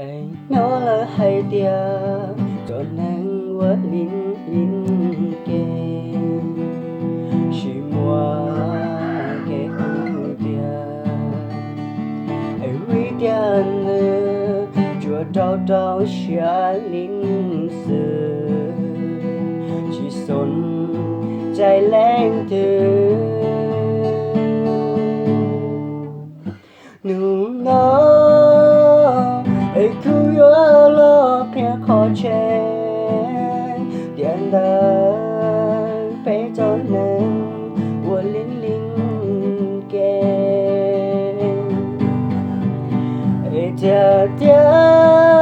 Nyob lawv hais tias cov neeg ua lim lim kev, tsis muaj kev hu tiag, es vim tiag nws tsuas rau rau siab lim xwb, tsis xom cai leej twg. Hnub no es kuv yuav los qhia qhov tseeb tiam ntawm peb cov neeg ua lim lim kev, es tiag tiag